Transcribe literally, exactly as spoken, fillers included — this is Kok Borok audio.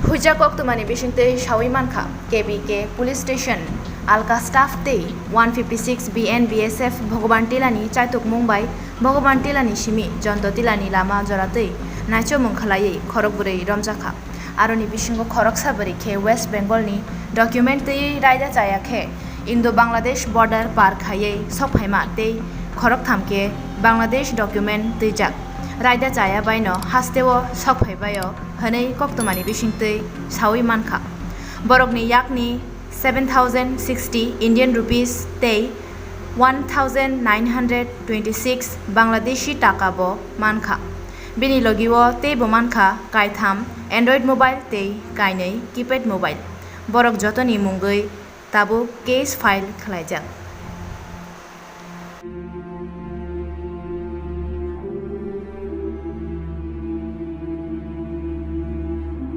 Huijak koktwmani bisingtwi sawi mankha, K B K police station alka staff tei one fifty six B N B S F Bhagavan Tilani chaitukmung bai Bhagavan Tilani simi Jonto Tilani lama joratwi naichomung khlaiwi khorokbrwi romjakha. Aroni bisingo khoroksa bwrwi khe West Bengal ni document twiwi raida chaya khe Indo Bangladesh border par khaiwi sokphaima tei khoroktham khe Bangladesh document twijak raida chaya baino hasteo sokphaibaio hwnwi koktwmani bisingtwi sawi mankha. Borokni yakni seven thousand sixty Indian rupees tei one thousand nine hundred twenty six Bangladeshi taka bo mankha. Bini logio teibo mankha kaitham Android mobile tei kainwi keypad mobile. Borok jotoni mungwi tabuk case file khlaijak.